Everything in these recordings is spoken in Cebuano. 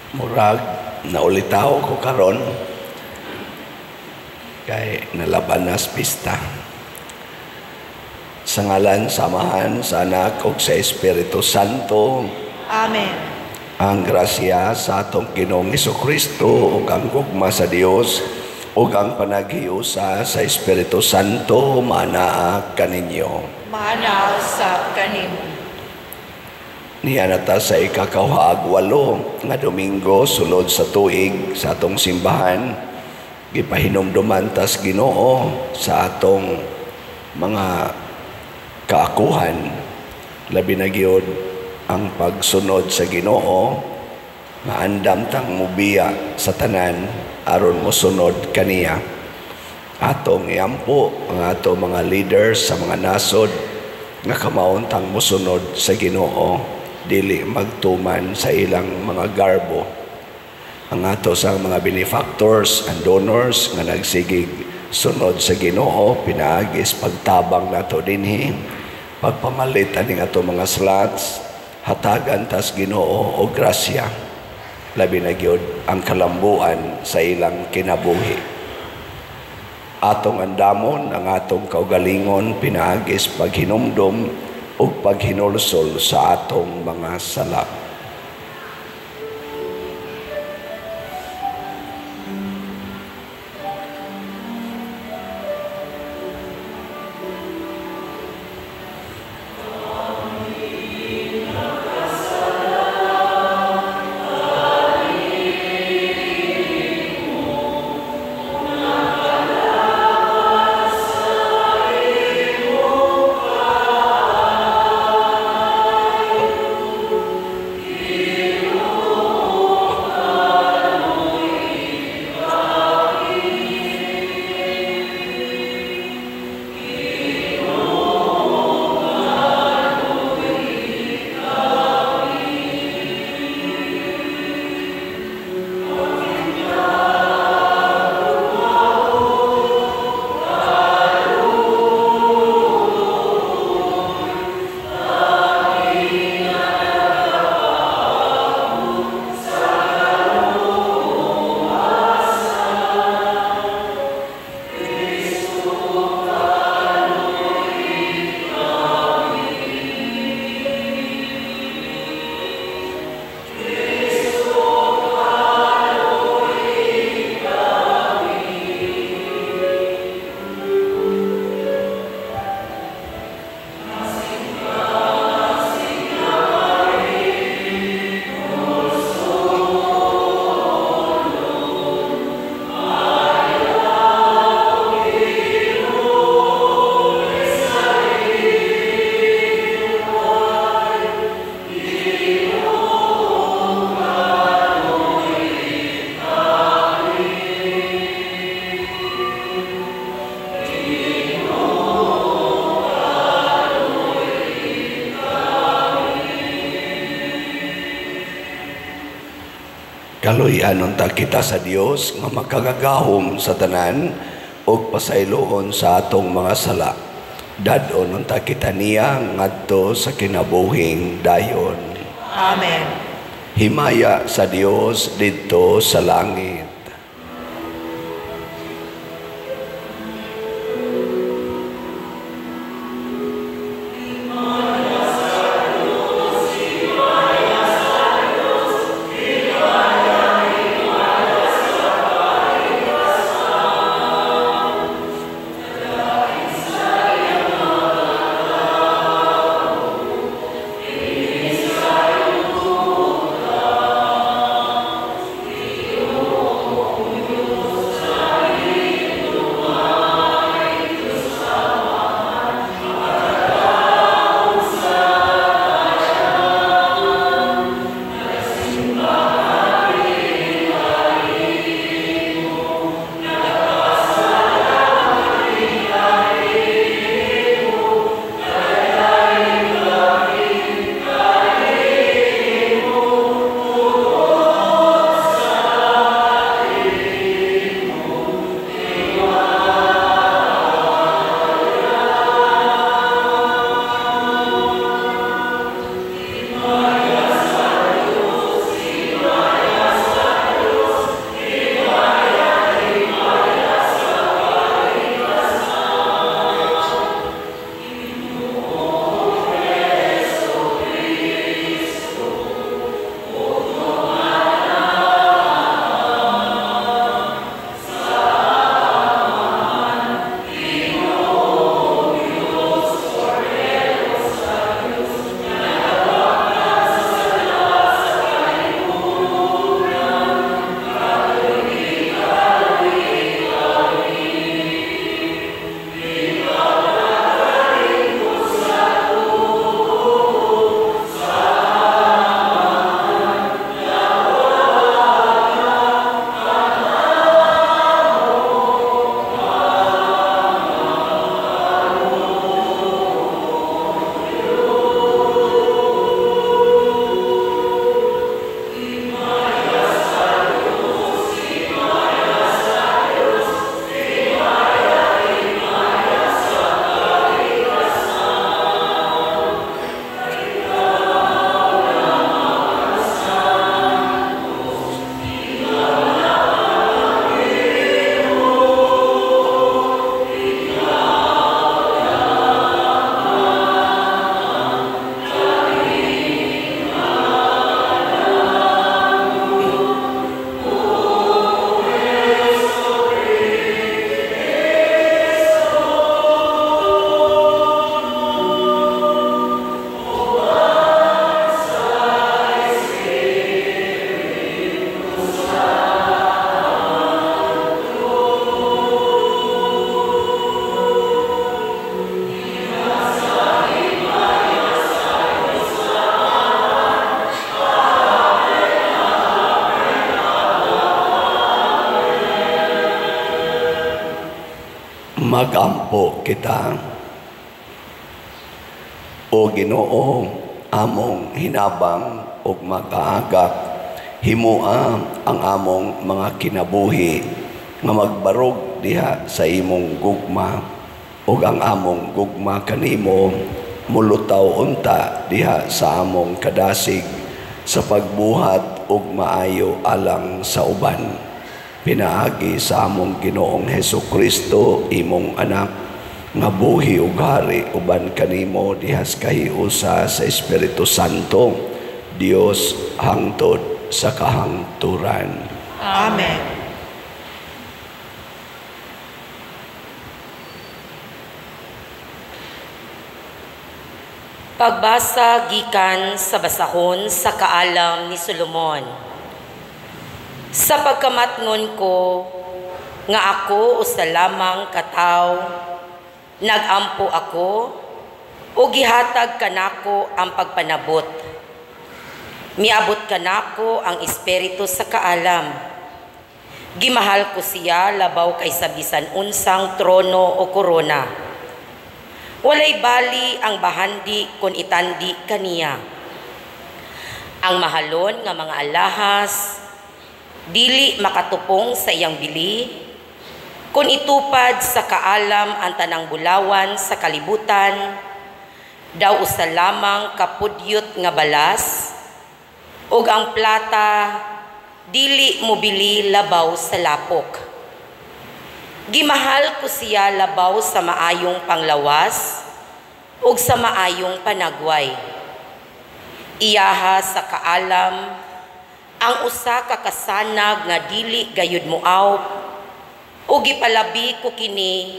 Murag naulitaw ko karon kay nalabanas pista. Sa ngalan sa Amahan, sa Anak ug sa Espiritu Santo. Amen. Ang grasya sa atong Ginoong Hesukristo ug ang gugma sa Dios ug ang panaghiusa sa Espiritu Santo manaa kaninyo. Manaa sab kanimo. Niya na ta sa ikakauhaag walo nga Domingo sulod sa tuig sa atong simbahan, gipahinumduman tas Ginoo sa atong mga kaakuhan, labi na gyud ang pagsunod sa Ginoo, maandam tang mubiya sa tanan aron mosunod kaniya. Atong iampo ang atong mga leaders sa mga nasod nga kamaon tang mosunod sa Ginoo, dili magtuman sa ilang mga garbo. Ang ato sa mga benefactors and donors nga nagsigig sunod sa Ginoo pinaagis pagtabang nato dinhi, pagpamalit aning ato mga slots, hatagan tas Ginoo og grasya, labi na gyud ang kalambuan sa ilang kinabuhi. Atong andamon ang atong kaugalingon pinaagis paghinumdom ug paghinulsol sa atong mga sala. Kaluy-an unta kita sa Dios nga makagagahom sa tanan ug pasayloon sa atong mga sala. Dad-on unta kita niya ngadto sa kinabuhing dayon. Amen. Himaya sa Dios didto sa langit. Magampo kita. O Ginoo, among hinabang ug makaagak, himua ang among mga kinabuhi nga magbarog diha sa imong gugma, ug ang among gugma kanimo mulutaw unta diha sa among kadasig sa pagbuhat ug maayo alang sa uban. Pinaagi sa among Ginoong Hesus Kristo, imong anak, nga buhi ug hari uban kanimo diha sa kahiusa sa Espiritu Santo, Dios hangtod sa kahangturan. Amen. Pagbasa gikan sa basahon sa kaalam ni Solomon. Sa pagkamatngon ko nga ako usa lamang ka tawo, nagampo ako o gihatag kanako ang pagpanabot. Miabot kanako ang espiritu sa kaalam. Gimahal ko siya labaw kaysa bisan unsang trono o korona. Walay bali ang bahandi kon itandi kaniya. Ang mahalon nga mga alahas dili makatupong sa iyang bili, kon itupad sa kaalam ang tanang bulawan sa kalibutan, daw usa lamang kapudyot nga balas, ug ang plata dili mobili labaw sa lapok. Gimahal ko siya labaw sa maayong panglawas ug sa maayong panagway. Iyaha sa kaalam ang usa ka kasanag nga dili gayud moaw, ug gipalabi ko kini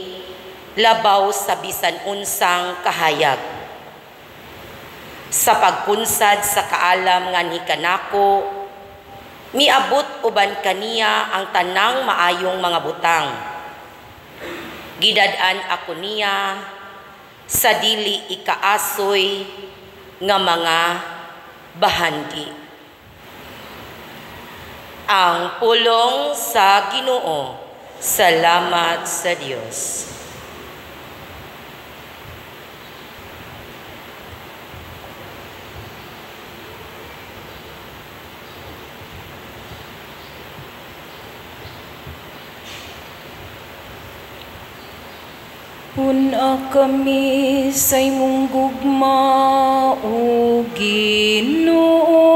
labaw sa bisan unsang kahayag. Sa pagkunsad sa kaalam nga nikanako, miabot uban kaniya ang tanang maayong mga butang. Gidad-an ako niya sa dili ikaasoy nga mga bahandi. Ang pulong sa Ginoo. Salamat sa Dios. Pun-a kami sa imong gugma, o Ginoo,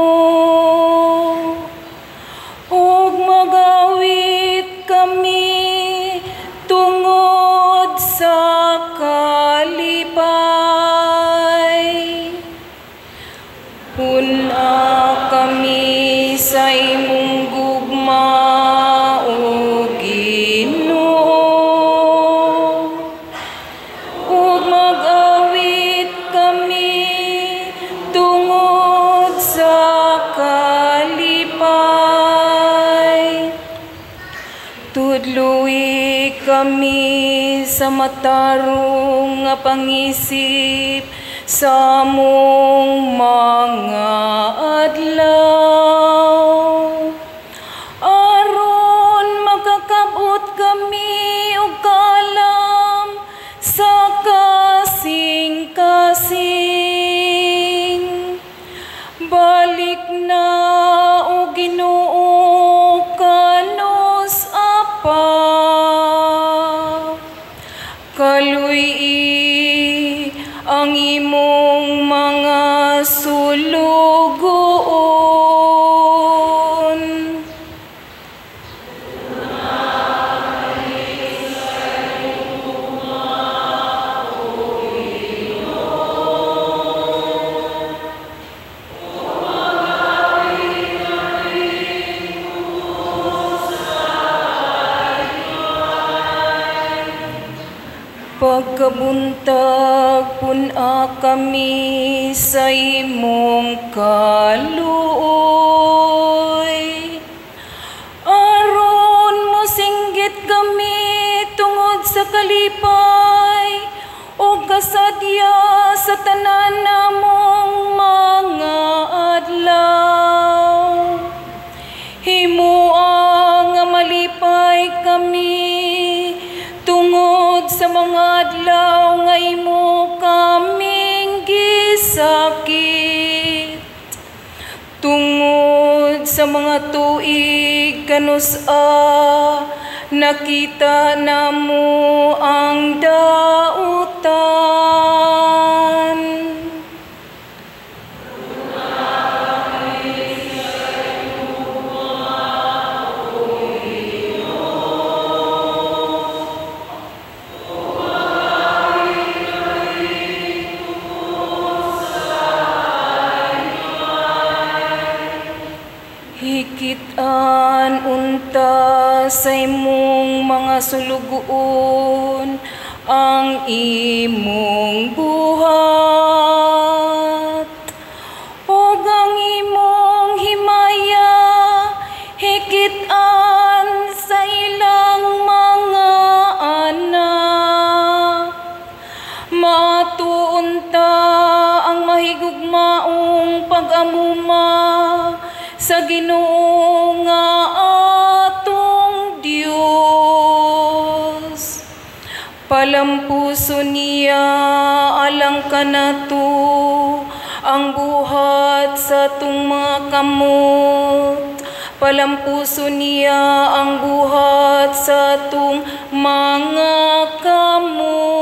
ug magawit kami tungod sa kalipay. Pun-a kami sa imong gugma, o Ginoo, ug mag-awit kami tungod sa kalipay. Tudloi kami sa matarong nga pangisip sa among mga adlaw, aron makakabot kami og kaalam sa kasing-kasing. Balik na, o Ginoo, kanus apa. Kaluy-i ang imong mga sulugoon. Pagkabuntag, pun-a kami sa imong kaluoy, aron mosinggit kami tungod sa kalipay o kasadya sa tanan namong mga adlaw. Himua nga malipay kami tungod sa mga mga adlaw nga imo kaming gisakit. Tungod sa mga tuig kanus-a, nakita namo ang dautan. Hikitan unta sa imong mga sulugoon ang imong buhat, ug ang imong himaya hikitan sa ilang mga anak. Matuon ta ang mahigugmaong pag-amuma sa Ginoo nga atong Dios. Palampuso niya alang kanato ang buhat sa atong mga kamot. Palampuso niya ang buhat sa atong mga kamot.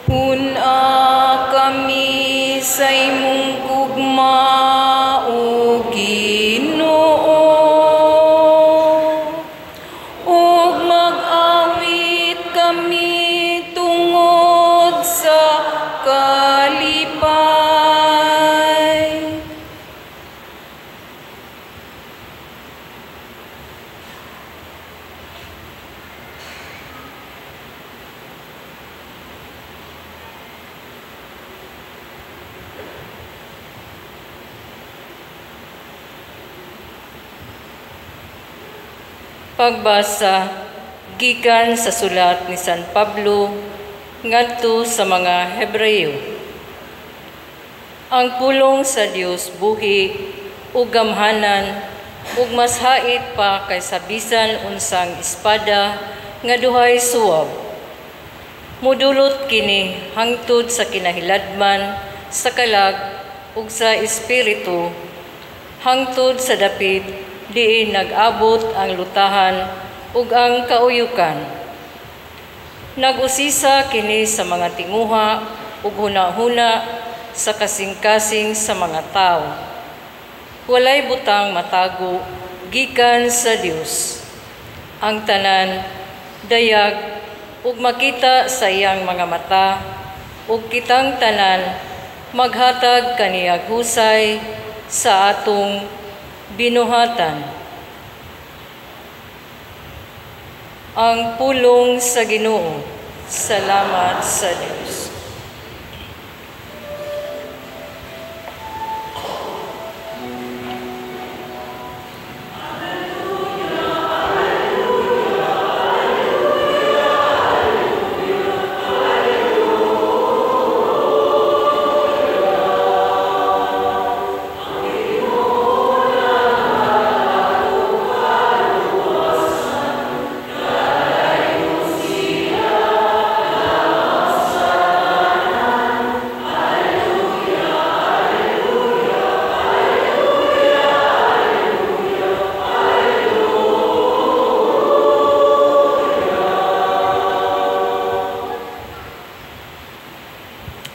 Pun-a kami sa imong gugma, o Ginoo, ug mag-awit kami tungod sa kalipay. Pagbasa gikan sa sulat ni San Pablo ngadto sa mga Hebreo. Ang pulong sa Dios buhi ug gamhanan ug mas hait pa kaysa bisan unsang espada nga duhay suwab. Mudulot kini hangtod sa kinahiladman sa kalag ug sa espiritu, hangtod sa dapit diin nag-abot ang lutahan ug ang kauyukan. Nag-usisa kini sa mga tinguha ug hunahuna sa kasing-kasing sa mga tawo. Walay butang matago gikan sa Dios. Ang tanan dayag ug makita sa iyang mga mata, ug kitang tanan maghatag kaniyag husay sa atong binuhatan. Ang pulong sa Ginoo. Salamat sa Dios.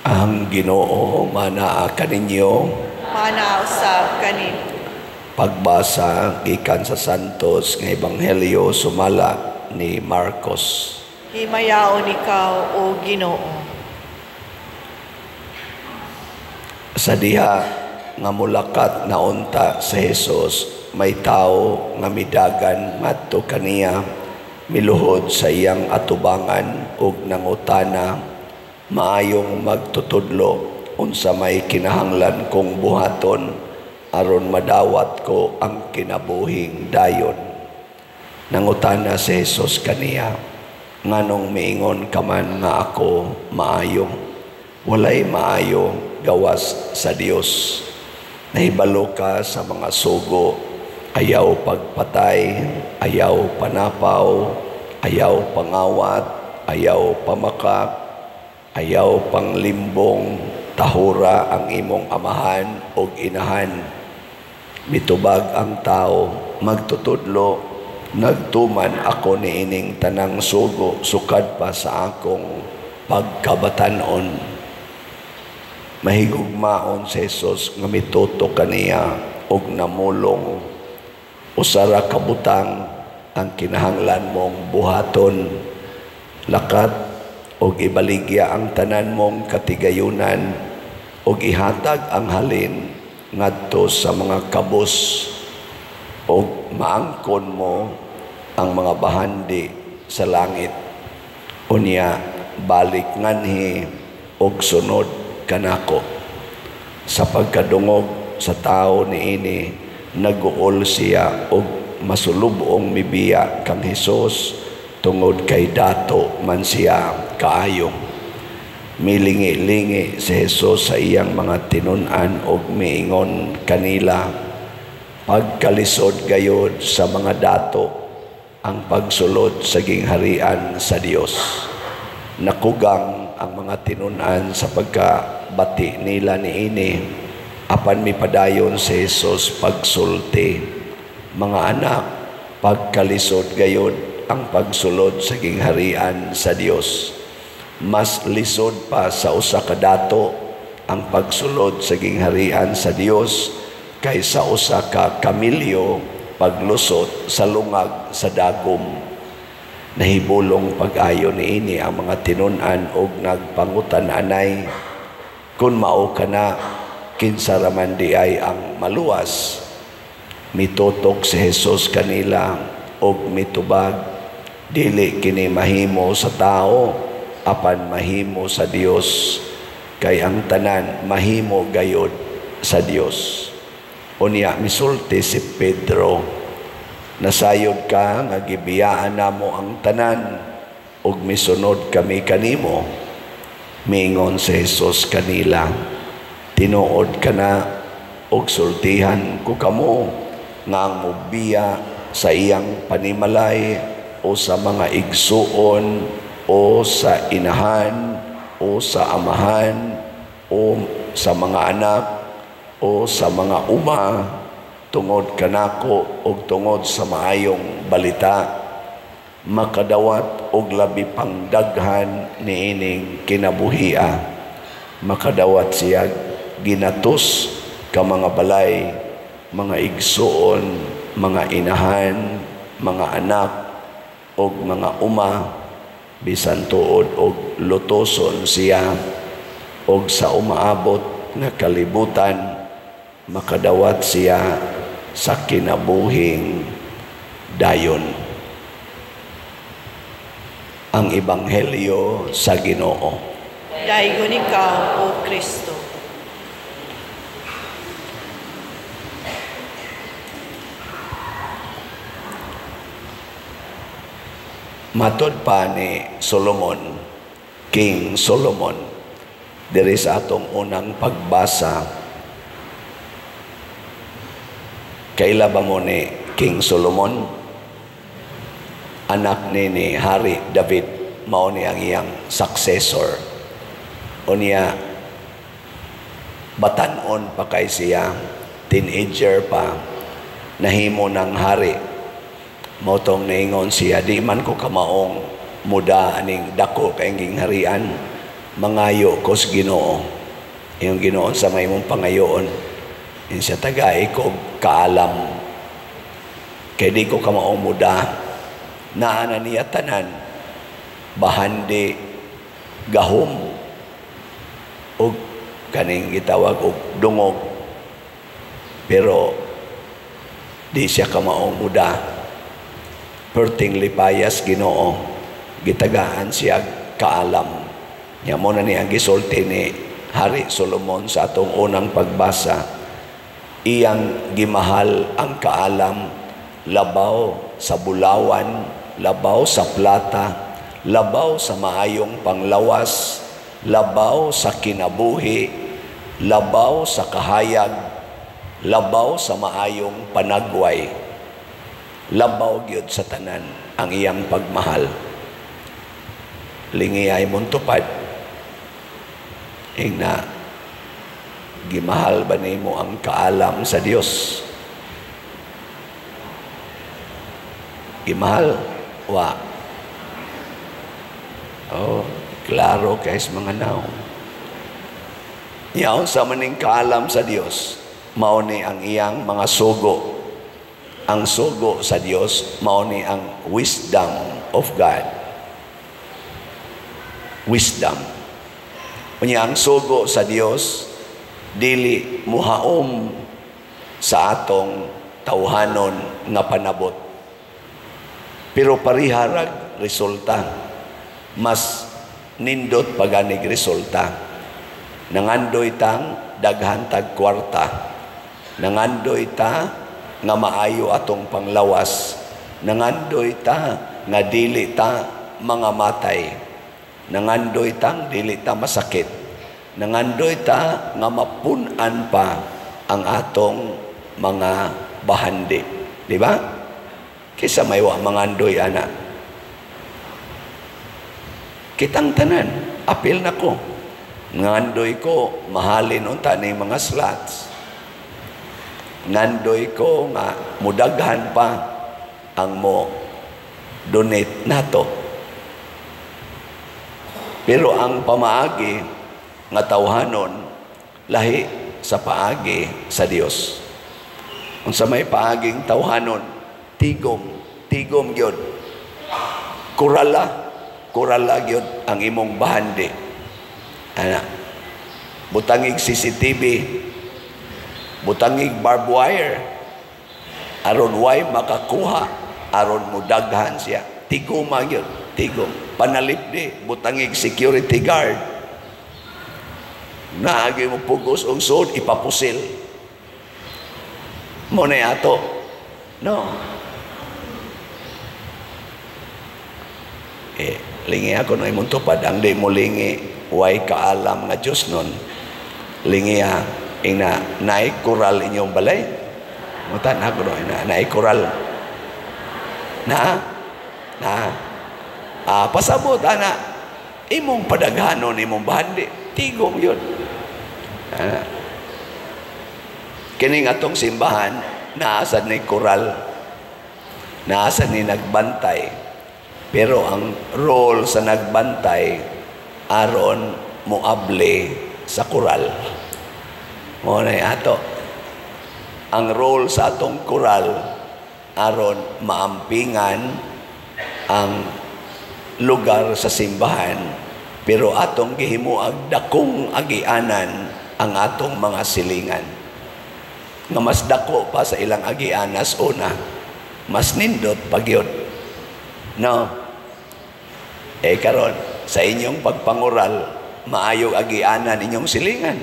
Ang Ginoo manaa kaninyo, Manaa usab kaninyo. Pagbasa gikan sa Santos nga Ebanghelyo sumala ni Marcos. Himayaon ikaw, o Ginoo. Sa diha nga mulakat na unta sa Jesus, may tawo nga midagan ngadto kaniya, miluhod sa iyang atubangan ug nangutana, maayong magtutudlo unsa may kinahanglan kong buhaton aron madawat ko ang kinabuhing dayon. Nangutana si Jesus kaniya, nganong miingon ka man nga ako maayo? Walay maayo gawas sa Dios. Nahibalo ka sa mga sugo, ayaw pagpatay, ayaw panapaw, Ayaw pangawat, ayaw pamakak, ayaw panglimbong, tahura ang imong amahan ug inahan. Mitubag ang tao, magtutudlo, nagtuman ako niining tanang sugo sukad pa sa akong pagkabatan-on. Mahigugmaon si Jesus nga mituto kaniya og namulong, usa ra ka butang ang kinahanglan mong buhaton, lakat og ibaligya ang tanan mong katigayunan og ihatag ang halin ngadto sa mga kabus og maangkon mo ang mga bahandi sa langit. Unya balik nganhi og sunod kanako. Sa pagkadungog sa tao niini, naguol siya og masulubong mibiya kang Hesus tungod kay dato man siya kaayo. Milingi-lingi si Hesus sa iyang mga tinun-an og miingon kanila, pagkalisod gayod sa mga dato ang pagsulod sa gingharian sa Dios. Nakugang ang mga tinun-an sa pagkabati nila niini, apan mipadayon si Hesus pagsulti, mga anak, pagkalisod gayod ang pagsulod sa gingharian sa Dios. Mas lisod pa sa usa ka dato ang pagsulod sa gingharian sa Dios kaysa usa ka kamilyo paglusot sa lungag sa dagom. Nahibulong pag-ayo niini ang mga tinun-an og nagpangutan-anay, kun mao kana, kinsa ra man di ay ang maluwas? Mitutok si Hesus kanila og mitubag, dili kini mahimo sa tao, apan mahimo sa Dios, kay ang tanan mahimo gayod sa Dios. Unya misulti si Pedro, nasayod ka nga gibiyaan namo ang tanan ug misunod kami kanimo. Miingon si Hesus kanila, tinuod kana og sultihan ko kamo nga ang mobiya sa iyang panimalay o sa mga igsuon o sa inahan o sa amahan o sa mga anak o sa mga uma tungod kanako og tungod sa maayong balita, makadawat og labi pang daghan niining kinabuhia. Makadawat siya ginatos ka mga balay, mga igsuon, mga inahan, mga anak og mga uma, bisan tuod og lutoson siya, og sa umaabot nga kalibutan makadawat siya sa kinabuhing dayon. Ang Ebanghelyo sa Ginoo. Daygon ikaw, O Kristo. Matod pa ni Solomon, King Solomon, diri sa atong unang pagbasa. Kaila ba mo ni King Solomon? Anak ni Hari David, mao ni ang iyang successor. Unya, batan-on pa kay siya, teenager pa, nahimo ng hari. Mao tong naingon siya, di man ko kamaong muda aning dako kay gingharian, mangayo ko sa Ginoo. Iyong Ginoo sa may mong pangayoon. Yun siya, tagay ko kaalam. Kay di ko kamaong muda. Naa na niya tanan, bahandi, gahom, og kaning gitawag og dungog. Pero di siya kamaong muda. Perting lipayas Ginoo, gitagaan siya kaalam. Nya mo na niya gisulti ni Hari Solomon sa atong unang pagbasa, iyang gimahal ang kaalam labaw sa bulawan, labaw sa plata, labaw sa maayong panglawas, labaw sa kinabuhi, labaw sa kahayag, labaw sa maayong panagway. Labaw gyud sa tanan ang iyang pagmahal. Lingi ay tupad. Ingna, gimahal ba nimo ang kaalam sa Dios? Gimahal? Wa. Oh, klaro kay sa mga naong. Yaon sa maning kaalam sa Dios, mao ni ang iyang mga sugo. Ang sugo sa Dios, mao ni ang wisdom of God. Wisdom. Unya ang sugo sa Dios dili muhaom sa atong tawhanon nga panabot. Pero pariharag resulta. Mas nindot paganig resulta. Nangandoy tang daghan tag kwarta. Nangandoy ta nga maayo atong panglawas. Nangandoy ta nga dili ta mga matay. Nangandoy tang dili ta masakit. Nangandoy ta nga mapun-an pa ang atong mga bahandi. Di ba? Kisa may wa mangandoy ana. Kitang tanan, apil na ko. Ngandoy ko, mahalin unta ni mga slots. Ngandoy ko nga mudaghan pa ang mo donate nato. Pero ang pamaagi nga tawhanon lahi sa paagi sa Dios. Unsa may paaging tawhanon, tigom, tigom gyud. Kurala, kurala gyud ang imong bahandi. Ana. Butangig CCTV, butangig barbed wire, aron way makakuha, aron mudaghan siya. Tigoma gyud, tigom. Panalipdi, butangig security guard. Naagi mo pugos og sud, ipapusil. Mo na ato. No. Eh, lingi ako na imong tupad. Ang di mo lingi, way kaalam nga Diyos nun. Lingi ha, ina, naay koral inyong balay. Mutan ako no, ina, naay koral. Na? Na? Ah, pasabot, ana. Imong padaghanon, imong bahandi. Tigom yun. Ana. Kining atong simbahan, naasad ni koral. Naasad ni nagbantay. Pero ang role sa nagbantay, aron moable sa koral. Mo na ato. Ang role sa atong koral, aron maampingan ang lugar sa simbahan, pero atong gihimuag dakong agianan ang atong mga silingan. Nga mas dako pa sa ilang agianas una, mas nindot pagyod. No? Eh karon sa inyong pagpangural, maayong agianan inyong silingan.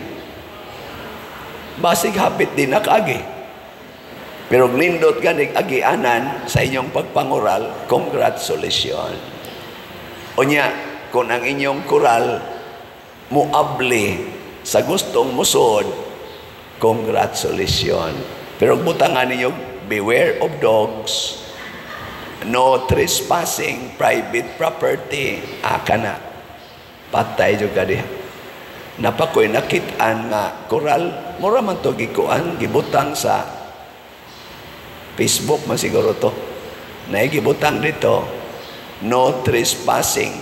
Basig hapit din nakaagi. Pero nindot ganig agianan sa inyong pagpangural, congratulations. Unya, kung ang inyong koral muabli sa gustong musod, congratulations. Pero butangan ninyo, beware of dogs, no trespassing, private property, aka na. Patay jud ka diha. Napakoy nakit-an nga koral, mura man to gikuan, gibutang sa Facebook man siguro to. Naigibutang dito, no trespassing,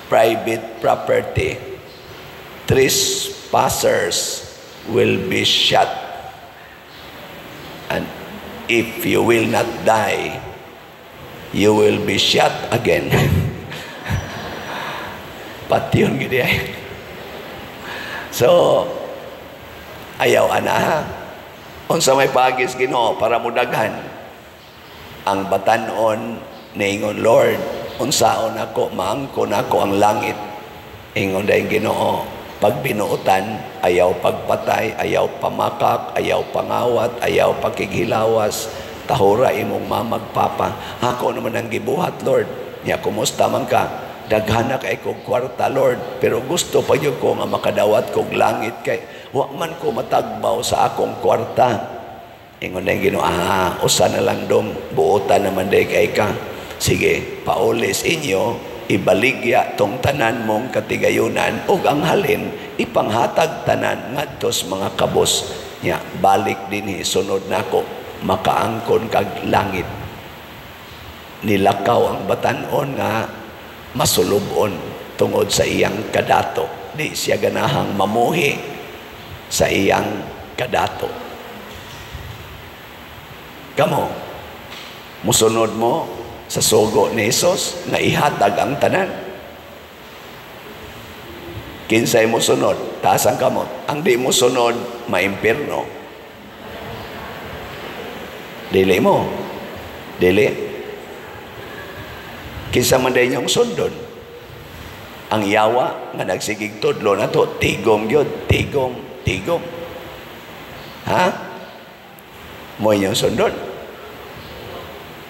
private property. Trespassers will be shot. And if you will not die, you will be shot again. Patyon gid ay. So, ayaw ana ha. Unsa may pagis Ginoo para mudaghan ang batan-on niingon, Lord, unsaon ako, maangkon ako ang langit. Ingon dayong Ginoo, pagbinuotan, ayaw pagpatay, ayaw pamakak, ayaw pangawat, ayaw pakighilawas, tahura imong mamagpapa. Ako naman ang gibuhat, Lord. Nya, kumusta man ka? Daghan na kay kog kwarta, Lord, pero gusto pa gyud ko nga makadawat kog langit kay wa man ko matagbaw sa akong kwarta. Ingon na Ginoo, usa na lang dong, buotan naman day kay ka. Sige, paulis inyo, ibaligya tong tanan mong katigayunan ug ang halin ipanghatag tanan ngadto sa mga kabos niya. Balik dinhi, sunod nako, makaangkon kag langit. Nilakaw ang batan-on nga masulubon tungod sa iyang kadato. Di siya ganahang mamuhi sa iyang kadato. Kamo, musunod mo sa sugo ni Hesus nga ihatag ang tanan. Kinsay mosunod, taas ang kamot. Ang di mosunod, maimpirno. Dili mo. Dili. Kinsa man day inyong sundon? Ang yawa nga nagsigig tudlo na to, tigom gyud, tigom, tigom. Ha? Mo inyong sundon?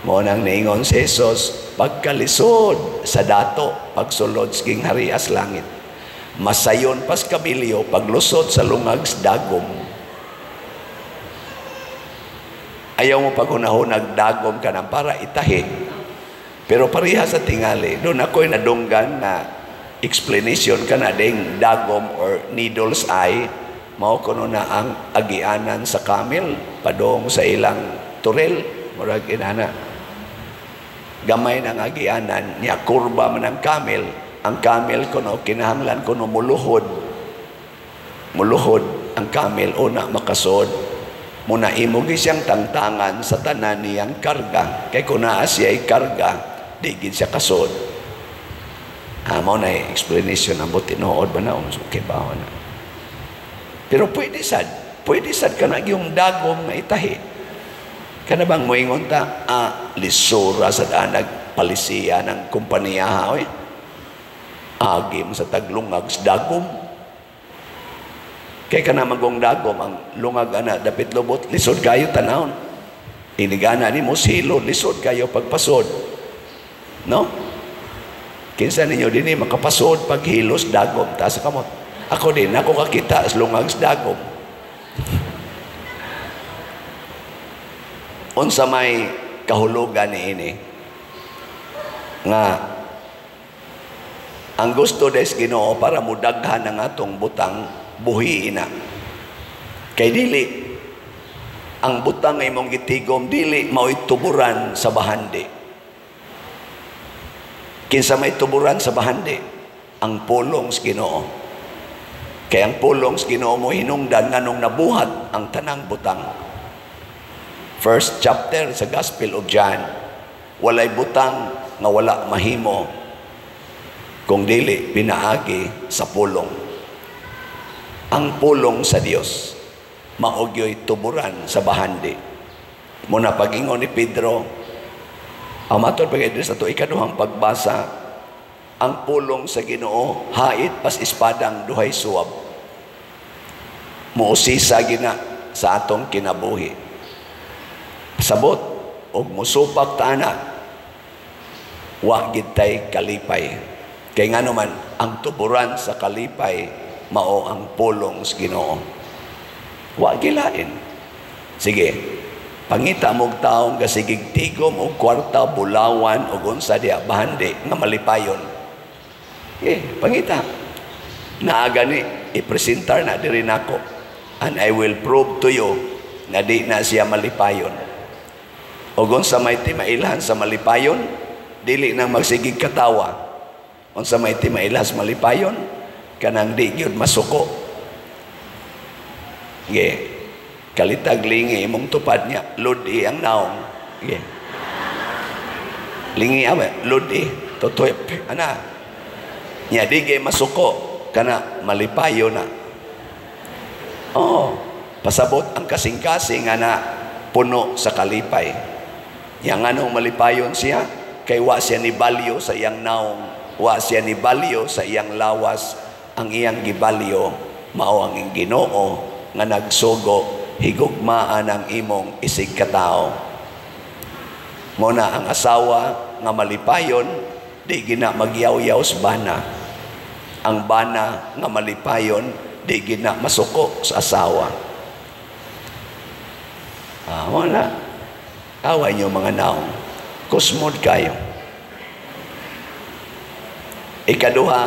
Mo nang niingon si Jesus, pagkalisod sa dato, pagsulod sa gingharias langit. Masayon pas kabilyo, paglusod sa lungag sa dagom. Ayaw mo paghunahon, dagom ka nang para itahi. Pero pareha sa tingali, doon ako'y nadunggan na explanation ka na ding dagom or needle's eye, mao kuno na ang agianan sa camel, padong sa ilang turel, murag inana. Gamay ng agianan niya, kurba man ang camel. Ang camel kuno kinahanglan kuno muluhod. Muluhod ang camel una makasod. Muna imo gi siyang tangtangan sa tanan niyang karga. Kay kun naa siya'y karga, di gid siya kasod. Mao na explanation ambot tinuod ba na okay ba na. Pero pwede sad kana yung dagom nga itahi. Kana bang moingon ta, lisura sa danag palisiya ng kompanya ha, oy. Agim sa taglungag sa dagom. Kay kana magong dagom ang lungag ana dapit lubot, lisod kayo tanawon. Inigana nimo silo, lisod kayo pagpasod. No? Kinsa ninyo dinhi makapasod paghilos dagom ta sa kamot. Ako din ako kakita sa lungag sa dagom. Unsa may kahulugan niini nga ang gusto des Ginoo para mudaghan ang atong butang, buhiin na. Kay dili ang butang nga imong gitigom dili mao'y tuburan sa bahandi. Kinsa may tuburan sa bahandi? Ang pulong sa Ginoo. Kay ang pulong sa Ginoo mo hinungdan nganong nabuhat ang tanang butang. First chapter sa Gospel of John, walay butang nga wala mahimo kung dili pinaagi sa pulong. Ang pulong sa Dios mao gyoy tuburan sa bahandi. Muna pag-ingon ni Pedro, ang matod pag sa to ikaduhang pagbasa, ang pulong sa Ginoo hait pas espadang duhay suwab. Muusisa gina sa atong kinabuhi. Sabot og musupak ta ana, wa gid tay kalipay. Kay ngano man ang tuburan sa kalipay mao ang pulong sa Ginoo. Wa gilain. Sige, pangita mog taong gasigig tigom og kwarta, bulawan og unsa diha bahandi nga malipayon. Sige, pangita. Naa gani ipresentar na diri nako, and I will prove to you na di na siya malipayon. Og unsa may timailhan sa malipayon, dili nang magsigig katawa. Unsa may timailhan sa malipayon, kanang di gyud masuko. Ge, kalitag lingi imong tupad niya, ludi ang naong. Ge. Lingi awe, ludi, totoy ana. Nya di gyud masuko, kana malipayon na. Oh, pasabot ang kasing-kasing ana puno sa kalipay. Yang anong malipayon siya, kay wa siya ni balyo sa iyang naong, wa siya ni balyo sa iyang lawas. Ang iyang gibalyo mao ang Ginoo nga nagsugo higugmaan ang imong isig katao. Muna ang asawa nga malipayon di gina magyawyaw sa bana. Ang bana nga malipayon di gina masuko sa asawa. Ah, wala. Away niyo mga naong. Kusmod kayo. Ikaduha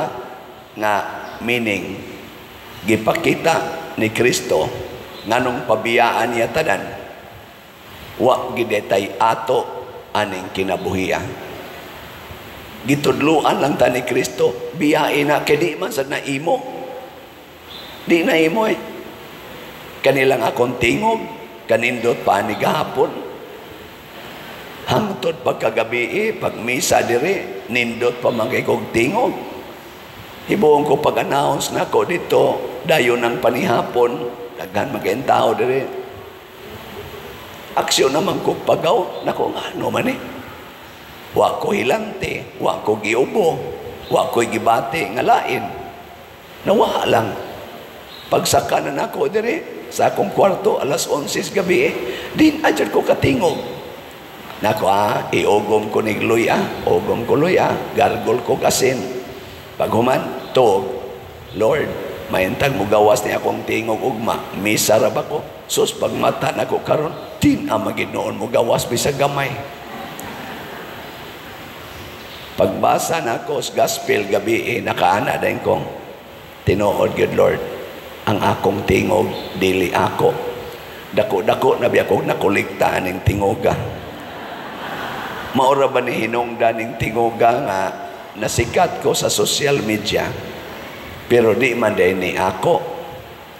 nga meaning, gipakita ni Kristo nganong pabiyaan niya tanan. Wa gidetay ato aning kinabuhiya. Gitudluan lang ta ni Kristo, biyain na kay di man sad na imo. Di na imo eh. Kanilang akong tingog, kanindot pa ni gahapon. Hangtod pagkagabi eh, pag misa diri, nindot pa man kay kog tingog. Hibuon ko pag-announce nako dito, dayon ang panihapon, daghan man kayong tao diri. Aksyon naman ko pagaw, nako nga ano man eh. Wa ko hilante, wa ko giubo, wa ko gibati nga lain. Nawa lang. Pagsaka na nako diri sa akong kwarto alas 11 gabi eh, din adyad ko katingog. Nako ah, iugom ko ni luya, ugom ko luya, gargol ko asin. Paghuman, tuog, Lord, mayantag mo gawas ni akong tingog ugma, misa ra ba ko? Sus, pagmata nako karon, din ang maginoon mo gawas bisag gamay. Pagbasa nako sa gospel gabi eh, nakaana din kong tinuod gyud Lord, ang akong tingog dili ako. Dako-dako na biya kong nakolekta aning tingoga. Maura ba ni hinungdan ning tingoga nga nasikat ko sa social media, pero di man din ni ako.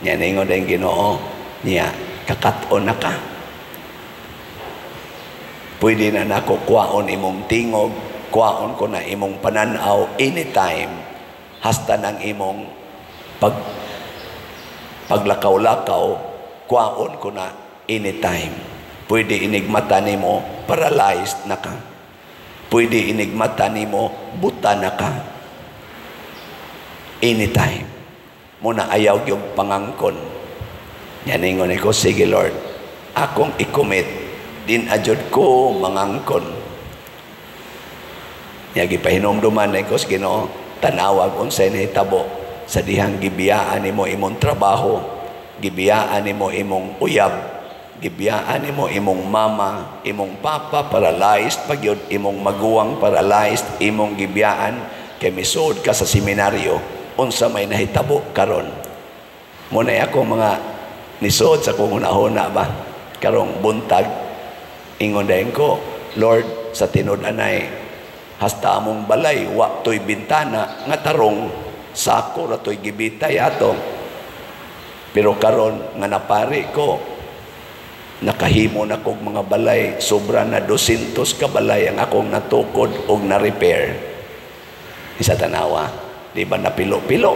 Nya ningon din Ginoo niya, kakat-on na ka. Pwede na nako kuwaon imong tingog, kuwaon ko na imong pananaw anytime, hasta ng imong paglakaw-lakaw, kuwaon ko na anytime. Pwede inigmata nimo, paralyzed na ka. Pwede inigmata nimo, buta na ka. Anytime. Muna ayaw yung pangangkon. Yan ingon ko, sige Lord, akong i-commit, din adyod ko mangangkon. Nya gipahinumduman ko sa Ginoo, tanawag unsay nahitabo sa dihang gibiyaan nimo imong trabaho, gibiyaan nimo imong uyab, gibiyaan nimo imong mama, imong papa paralyzed pag yun, imong maguwang paralyzed, imong gibiyaan kay misuod ka sa seminaryo, unsa may nahitabo karon. Muna ako mga nisuod sa kong hunahuna ba karong buntag, ingon dayon ko, Lord, sa tinud-anay hasta among balay wa toy bintana nga tarong, sako ra toy gibitay ato. Pero karon nga napari ko, nakahimo na kog mga balay, sobra na 200 ka balay ang akong natukod og na-repair. Isa tanawa, di ba napilo-pilo?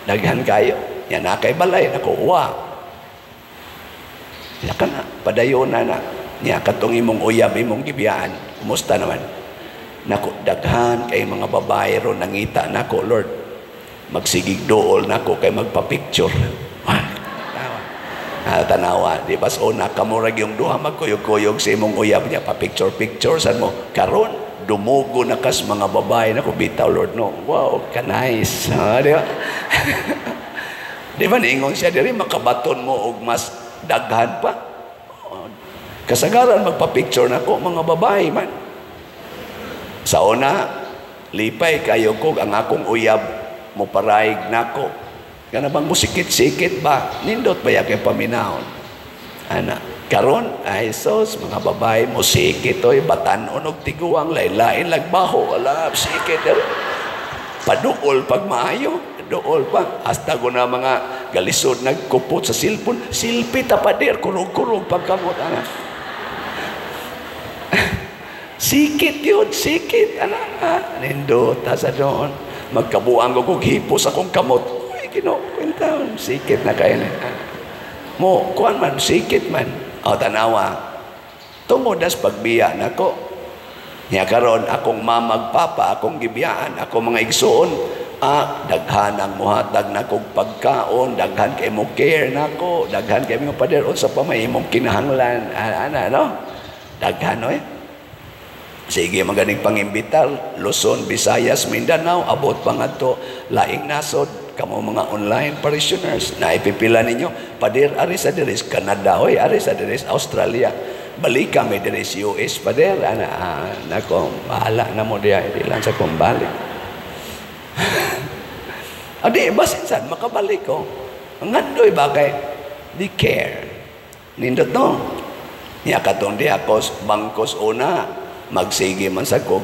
Daghan kayo. Yan na kay balay, nakuha. Ya ka na, padayon na na. Niya katong imong uyab, imong gibiyaan. Kumusta naman? Nako, daghan kay mga babae ron nangita nako, Lord. Magsigig dool nako kay magpa-picture. Tanawa, di ba? So, nakamurag yung duha, magkuyog-kuyog sa imong uyab niya, pa-picture-picture, san mo? Karon, dumugo na kas mga babae nako, bitaw, Lord, no? Wow, ka-nice. Ah, di ba? Di ba, niingon siya, diri, makabaton mo og mas daghan pa. Kasagaran, magpa-picture nako, mga babae man. Sa una, lipay kayo ko, ang akong uyab, muparaig nako. Kana bang musikit-sikit ba? Nindot ba yakay paminahon? Ana, karon ay sos, mga babae, musikit oy, batan-on og tiguang, lain-lain lagbaho, wala, sikit. Paduol pag maayo, duol pa. Hasta ko na mga galisod nagkupot sa silpon, silpi tapadir, kurog-kurog pagkamot, ana. Sikit yun, sikit, ana. Nindot, sa doon. Magkabuang ko kog hipos akong kamot. Ginoo, kwentaon, sikit na kayo na. Mo, kuan man, sikit man. O, tanawa. Tungod as pagbiya nako. Nya karon akong mamag papa, akong gibiyaan, akong mga igsoon, daghan ang muhatag nakong pagkaon, daghan kay mo care nako, daghan kay mo pader unsa pa may imong kinahanglan, ana no? Daghan oy. Sige, maganing pangimbitar, Luzon, Visayas, Mindanao, abot pa ngadto laing nasod. Kamo mga online parishioners, na ipipila ninyo, "Pader, ari sa diri Canada, oy, ari sa diri Australia. Balik kami diri sa US, pader." Ana, ah, nako, bahala na mo diya, di lang sa kong balik. Adi, basin sad makabalik ko. Ang ngandoy ba kay di care. Nindot, no? Niya katong di ako bangkos una, magsige man sa kog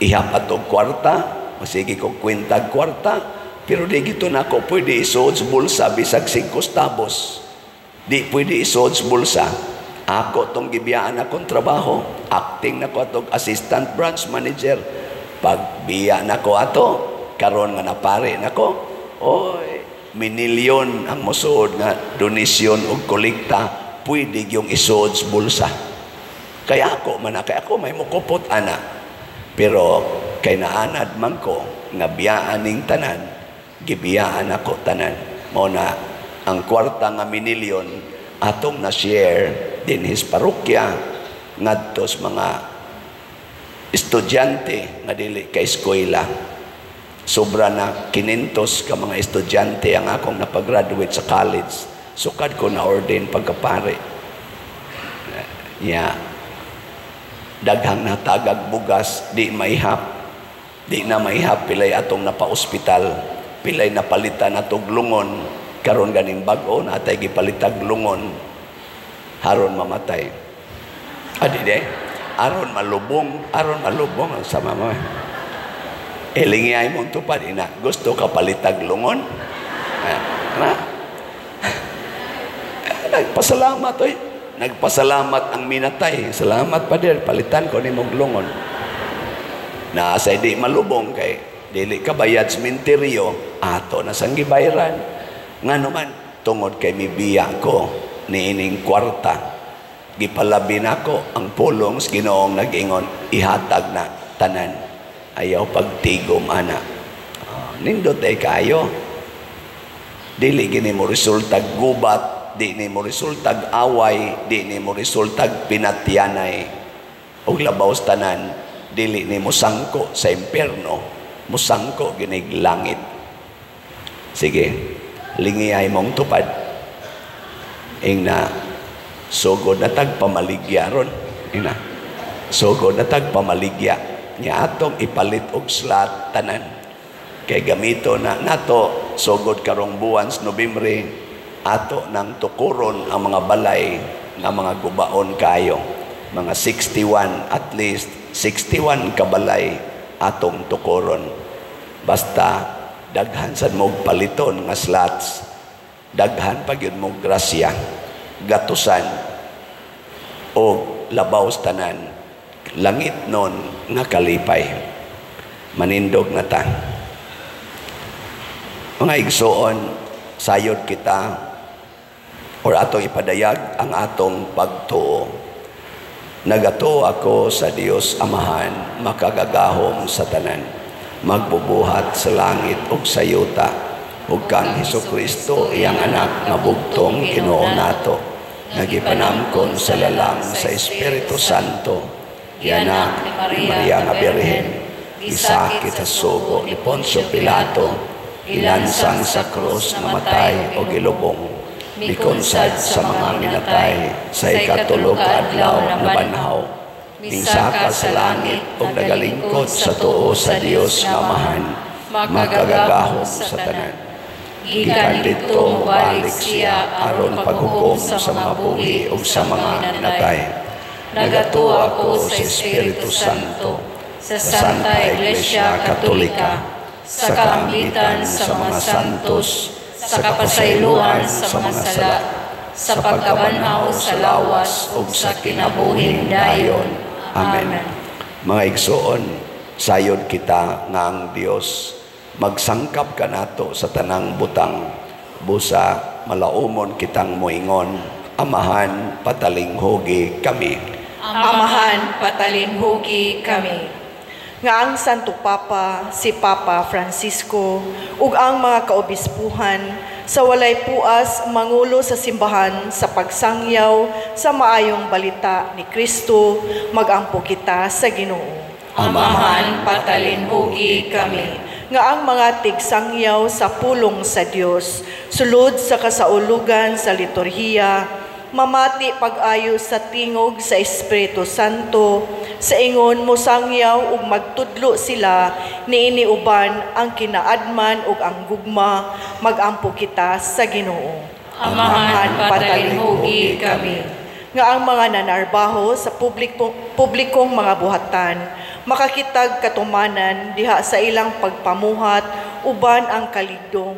ihap atog kwarta, magsige kog kwentag kwarta, pero di gito na ako pwede isuod sa bulsa bisag 5 tabos. Di pwede isuod sa bulsa. Ako tong gibiyaan akong trabaho, acting na ko atog assistant branch manager. Pag biya na ko ato, karon nga napare nako, oy, minilyon ang mosuod nga donasyon og kolekta, pwede yung isuod sa bulsa. Kaya ako man, kay ako may mukupot ana. Pero kay naanad man ko nga biyaan ning tanan, gibiyaan ako tanan. Mao na ang kwarta nga minilyon atong na-share dinhis parokya ngadto sa mga estudyante nga dili ka eskwela. Sobra na 500 ka mga estudyante ang akong napagraduate sa college. Sukad ko na ordain pagkapare. Ya, daghang natagag bugas, di maihap. Di na maihap, pilay atong napa-ospital, pilay napalitan atong lungon, karon ganing bag-o natay gipalitag lungon, haron mamatay. Adi de, aron malubong ang sama mo. Elingay mong tupad, ina, gusto ka palitag lungon? Ah, na? Nagpasalamat, oy. Nagpasalamat ang minatay. "Salamat, pader, palitan ko ni mong lungon." Na sa di malubong kay dili ka bayad sa sementeryo, ato na sang gibayaran. Nga naman, tungod kay mibiya ko niining kwarta, gipalabi nako ang pulong sa Ginoong nag-ingon, "Ihatag na tanan. Ayaw pagtigom ana." Nindot ay kayo. Dili gini mo resultag gubat, di ni mo resultag away, di ni mo resultag pinatyanay. Ug labaw sa tanan, dili ni mo sangko sa impierno, musangko ginig langit. Sige, lingiyay mong tupad. Ingna, sugod na tag pamaligya ron. Ina, sugod na tag pamaligya. Nya atong ipalit og slot tanan. Kay gamito na nato sugod karong buwan sa Nobyembre, ato nang tukuron ang mga balay nga mga gubaon kayo. Mga 61, at least 61 kabalay atong tukuron. Basta daghan sad mo paliton nga slots, daghan pa gyud mo grasya, gatusan o labaw sa tanan, langit nun nga kalipay. Manindog na ta. Mga igsoon, sayod kita or atong ipadayag ang atong pagtuo. Nagatuo ako sa Dios Amahan, makagagahom sa tanan, magbubuhat sa langit ug sa yuta, ug kang Hesus Kristo, iyang anak nga bugtong Ginoo nato, nga gipanamkon sa lalang sa Espiritu Santo, gianak ni Maria nga Birhen, gisakit sa sugo ni Poncio Pilato, gilansang sa krus, namatay o gilubong, mikonsad sa mga minatay, sa ikatulo ka adlaw nabanhaw, mingsaka sa langit ug nagalingkod sa tuo sa Dios nga Amahan, makagagahom sa tanan. Gikan didto mobalik siya aron paghukom sa mga buhi ug sa mga natay. Nagatuo ako sa Espiritu Santo, sa Santa Iglesia Katolika, sa kaambitan sa mga santos, sa kapasayloan sa mga sala, sa pagkabanhaw sa lawas ug sa kinabuhing dayon. Amen. Mga igsoon, sayod kita nga ang Dios magsangkap kanato sa tanang butang, busa malaumon kitang moingon, "Amahan, patalinghugi kami." Amahan, patalinhugi kami. Nga ang Santo Papa, si Papa Francisco, ug ang mga kaobispuhan sa walay puas mangulo sa simbahan sa pagsangyaw sa maayong balita ni Kristo, magampo kita sa Ginoo. Amahan, patalinhugi kami. Nga ang mga tigsangyaw sa pulong sa Dios sulod sa kasaulugan sa liturhiya, mamati pag-ayo sa tingog sa Espiritu Santo, sa ingon mosangyaw ug magtudlo sila niini uban ang kinaadman ug ang gugma, magampo kita sa Ginoo. Amahan, patalinhugi kami. Nga ang mga nanarbaho sa publikong mga buhatan makakitag katumanan diha sa ilang pagpamuhat uban ang kaligdong,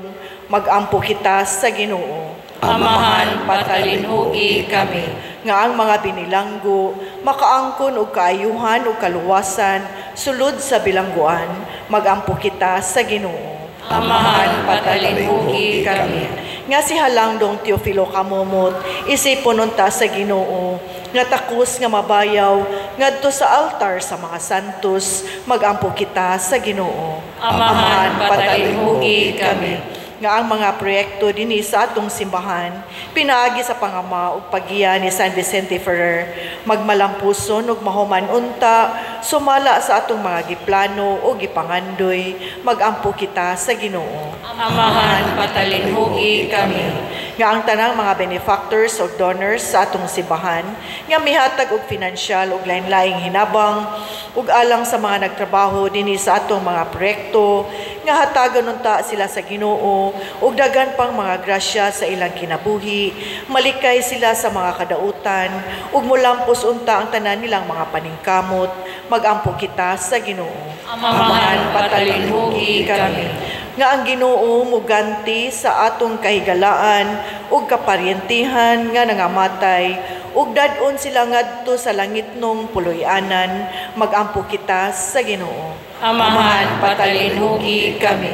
magampo kita sa Ginoo. Amahan, patalinhugi kami. Nga ang mga binilanggo makaangkon og kaayuhan ug kaluwasan sulod sa bilangguan, magampo kita sa Ginoo. Amahan, patalinhugi kami. Nga si Halangdong Teofilo Camomot isipon unta sa Ginoo, nga takos nga mabayaw ngadto sa altar sa mga santos, magampo kita sa Ginoo. Amahan, patalinhugi kami. Nga ang mga proyekto dinhi sa atong simbahan pinaagi sa pangama ug paggiya ni San Vicente Ferrer, magmalampuson ug mahuman unta sumala sa atong mga giplano o gipangandoy, magampo kita sa Ginoo. Amahan, patalinhugi kami. Nga ang tanang mga benefactors o donors sa atong simbahan nga mihatag og finansyal ug lain-laing hinabang ug alang sa mga nagtrabaho dinhi sa atong mga proyekto, nga hatagan unta sila sa Ginoo ug daghan pang mga grasya sa ilang kinabuhi, malikay sila sa mga kadautan ug molampos unta ang tanan nilang mga paningkamot, magampo kita sa Ginoo. Amahan, patalinhugi kami. Nga ang Ginoo muganti sa atong kahigalaan ug kaparyentihan nga nangamatay ug dad-on sila ngadto sa langitnong puloy-anan, magampo kita sa Ginoo. Amahan, patalinhugi kami.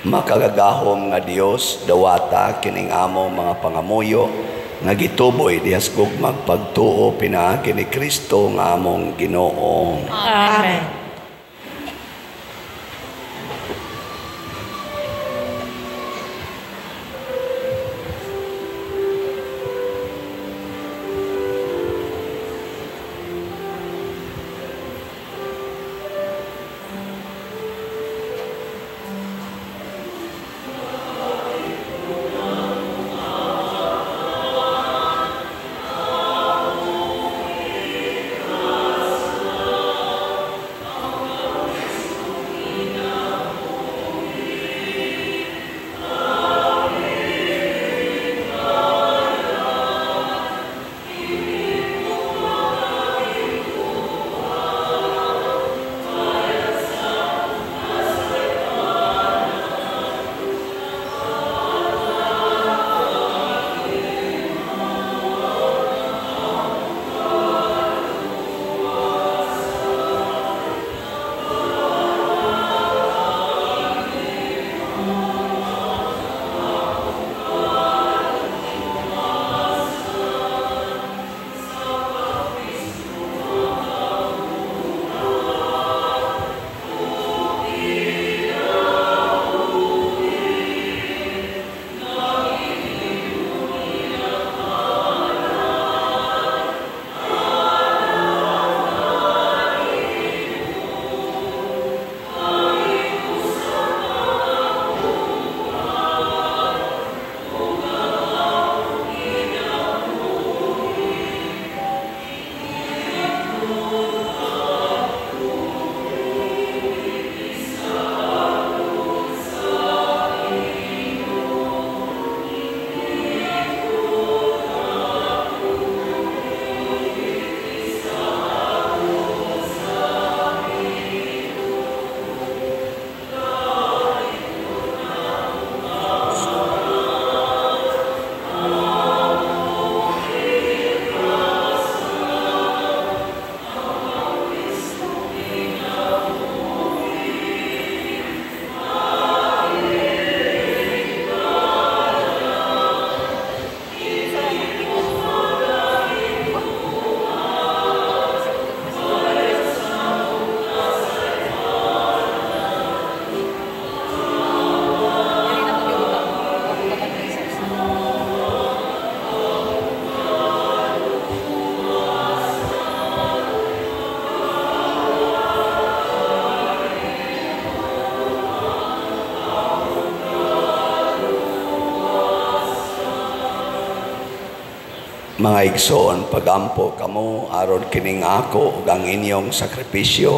Makagagahom nga Dios, dawata kining among mga pangamuyo nga gituboy dihas gugmag pagtuo pinaagi ni Kristo nga among Ginoo. Amen. Mga igsoon, pagampo kamo aron kining ako ug ang inyong sakripisyo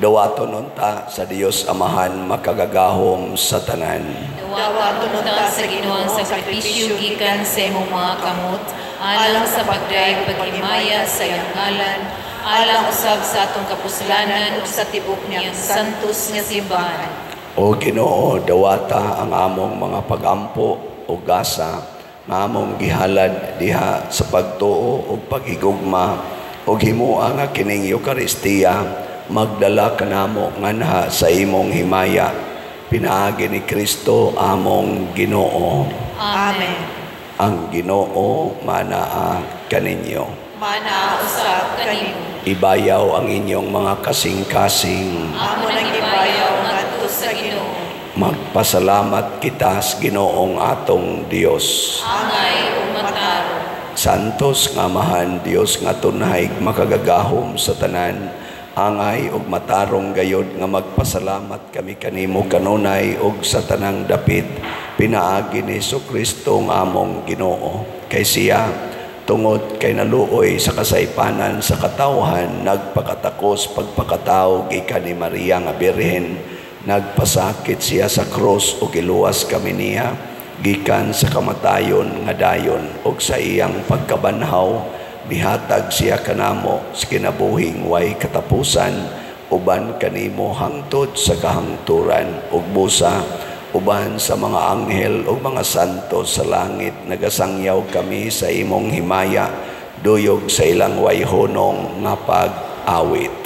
dawaton unta sa Dios Amahan makagagahom sa tanan. Dawaton unta sa Ginoo ang sakripisyo gikan sa imong mga kamot, alang sa pagdayeg paghimaya sa iyang ngalan, alang usab sa atong kapuslanan ug sa tibok niyang santos nga simbahan. O Ginoo, dawata ang among mga pagampo o gasa nga among gihalad diha sa pagtuo ug paghigugma, ug himoa nga kining Eukaristiya magdala kanamo nganha sa imong himaya, pinaagi ni Kristo among Ginoo. Amen. Ang Ginoo manaa kaninyo. Manaa usab kanimo. Ibayaw ang inyong mga kasing-kasing. Amo nang ibayaw ngadto sa Ginoo. Magpasalamat kita sa Ginoong atong Dios. Angay ug matarong. Santos nga Amahan, Dios nga tunhay makagagahom sa tanan, angay ug matarong gayod nga magpasalamat kami kanimo kanunay ug sa tanang dapit, pinaagi ni Hesukristo nga among Ginoo. Kay siya, tungod kay naluoy sa kasaypanan sa katawhan, nagpakatakos pagpakatawo gikan ni Maria nga Birhen, nagpasakit siya sa krus ug giluwas kami niya gikan sa kamatayon nga dayon, ug sa iyang pagkabanhaw mihatag siya kanamo sa kinabuhing way katapusan, uban kanimo hangtod sa kahangturan, ug busa uban sa mga anghel ug mga santo sa langit nagasangyaw kami sa imong himaya, duyog sa ilang way hunong nga pag-awit.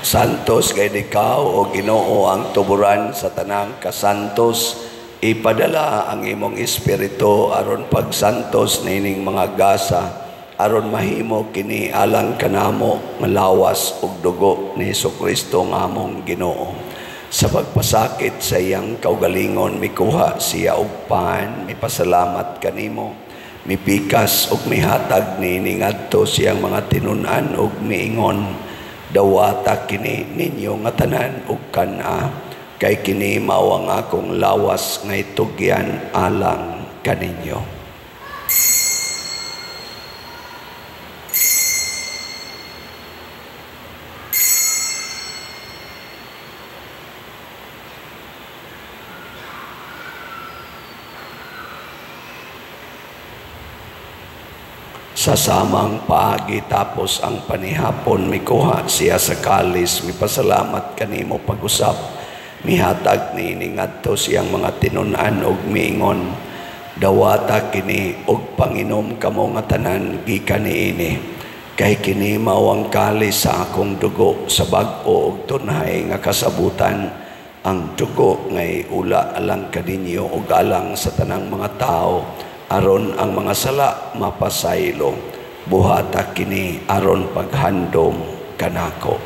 Santos kay ikaw o Ginoo ang tuburan sa tanang kasantos, ipadala ang imong espiritu aron pagsantos nining mga gasa, aron mahimo kini alang kanamo nga lawas ug dugo ni Hesukristo nga among Ginoo. Sa pagpasakit sa iyang kaugalingon, mikuha siya og pan, mipasalamat kanimo, mipikas ug mihatag niini ngadto siyang mga tinun-an ug miingon, dawata kini ninyo nga tanan ug kan-a, kay kini mao ang akong lawas nga itugyan alang kaninyo. Sa samang paagi tapos ang panihapon, mikuha siya sa kalis, mipasalamat kanimo pag-usap, mihatag niini ngadto siyang mga tinun-an og miingon, dawata kini og panginom kamo nga tanan gikan niini, kay kini mao ang kalis sa akong dugo sa bag-o og tunhay nga kasabutan, ang dugo ngay ula alang kaninyo ug alang sa tanang mga tao, aron ang mga sala mapasaylo. Buhata kini aron paghandom kanako.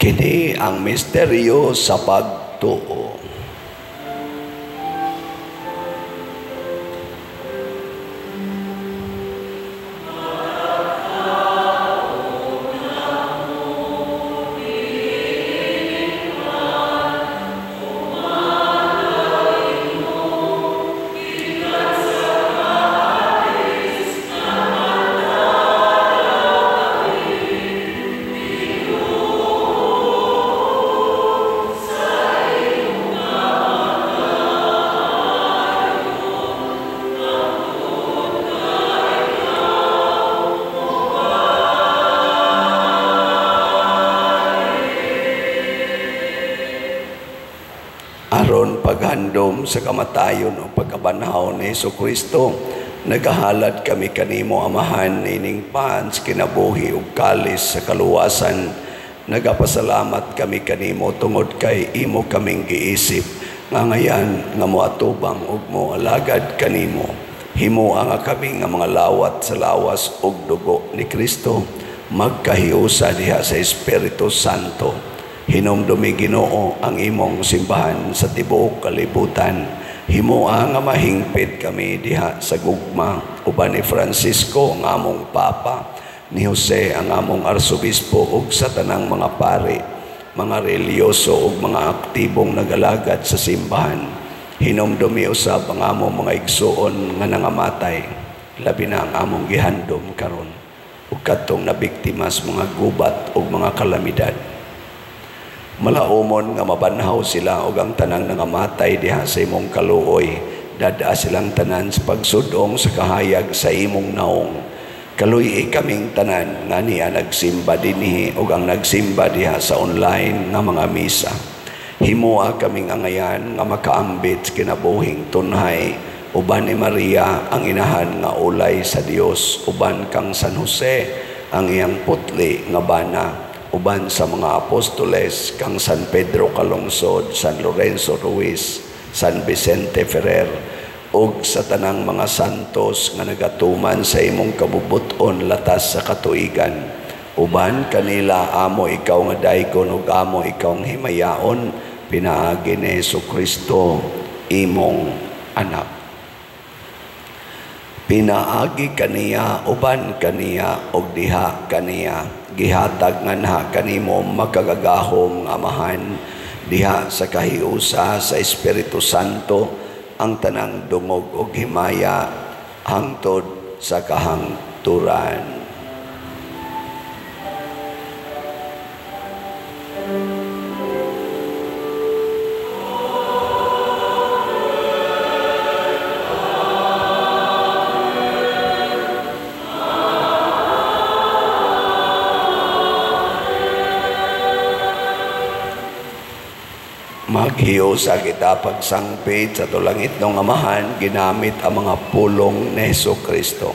Kini ang misteryo sa pagtuo. Aron paghandom sa kamatayon o pagkabanhaw ni Hesukristo, nagahalad kami kanimo Amahan ining pans kinabuhi ug kalis sa kaluwasan. Nagapasalamat kami kanimo tungod kay imo kaming giisip nga ngayan nga moatubang ug moalagad kanimo. Himoa nga kami nga mga lawat sa lawas ug dugo ni Kristo, magkahiusa diha sa Espiritu Santo. Hinumdumi Ginoo ang imong simbahan sa tibuok kalibutan. Himoa nga mahingpit kami diha sa gugma uban ni Francisco ang among Papa, ni Jose ang among Arsobispo ug sa tanang mga pari, mga reliyoso ug mga aktibong nagalagad sa simbahan. Hinumdumi usab ang among mga igsuon nga nangamatay, labi na ang among gihandom karon ug kadtong nabiktima sa mga gubat ug mga kalamidad. Malaumon nga mabanhaw sila og ang tanang nangamatay diha sa imong kaluoy. Dada silang tanan sa pagsudong sa kahayag sa imong naong. Kaluy-i kaming tanan nga niya nagsimba dinhi og ang nagsimba diha sa online nga mga misa. Himoa kaming angayan nga makaambit kinabuhing tunhay uban ni Maria ang inahan nga ulay sa Dios, uban kang San Jose ang iyang putli nga bana, uban sa mga apostoles kang San Pedro Calungsod, San Lorenzo Ruiz, San Vicente Ferrer, ug sa tanang mga santos nga nagatuman sa imong kabubut-on latas sa katuigan. Uban kanila amo ikaw nga daygon ug amo ikaw nga himayaon, pinaagi ni Hesukristo imong anak. Pinaagi kaniya, uban kaniya, ug diha kaniya, gihatag nganha kanimo makagagahom nga Amahan, diha sa kahiusa sa Espiritu Santo ang tanang dungog ug himaya hangtod sa kahangturan. Maghiusa kita pagsangpit sa tulangit ng Amahan, ginamit ang mga pulong ni Hesukristo.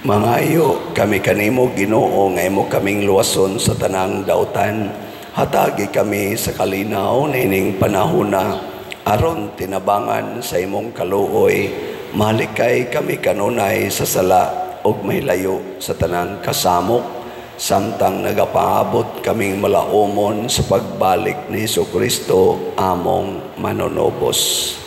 Mangayo kami kanimo, Ginoo, nga imo kaming luwason sa tanang dautan. Hatagi kami sa kalinaw niining panahona aron tinabangan sa imong kaluoy. Malikay kami kanunay sa sala ug mahilayo sa tanang kasamok, samtang nagapaabot kaming malaumon sa pagbalik ni Hesukristo among manunubos.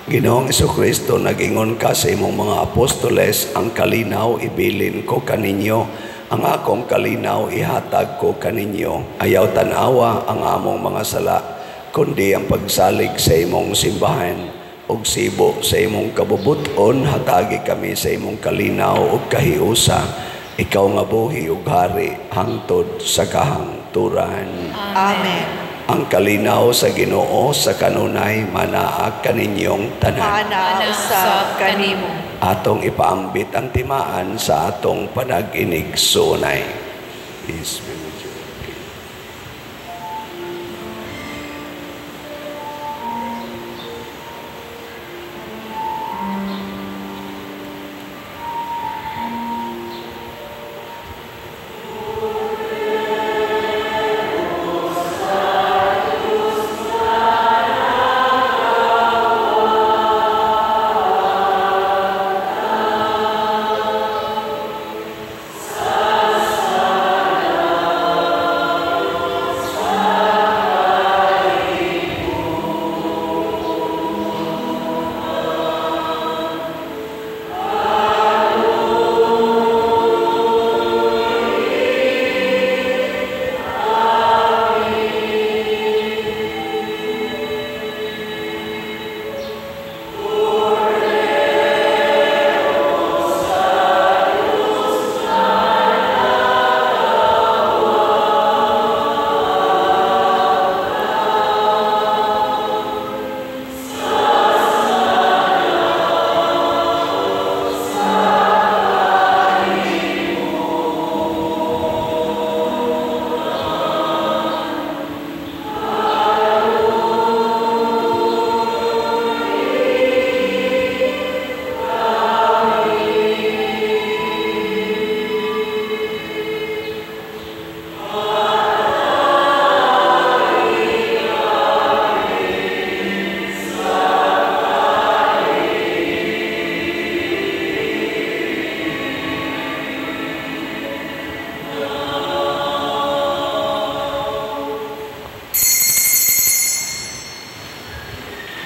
Ginoong Hesukristo, nag-ingon ka sa imong mga apostoles, ang kalinaw ibilin ko kaninyo, ang akong kalinaw ihatag ko kaninyo. Ayaw tan-awa ang among mga sala, kundi ang pagsalig sa imong simbahan ug sibo sa imong kabubuton, hatagi kami sa imong kalinaw ug kahiusa. Ikaw nga buhi ug hari hangtod sa kahangturan. Amen. Ang kalinaw sa Ginoo sa kanunay manaa kaninyong tanan. Manaa usab kanimo. Atong ipaambit ang timaan sa atong panag-inigsuonay. Peace be with you.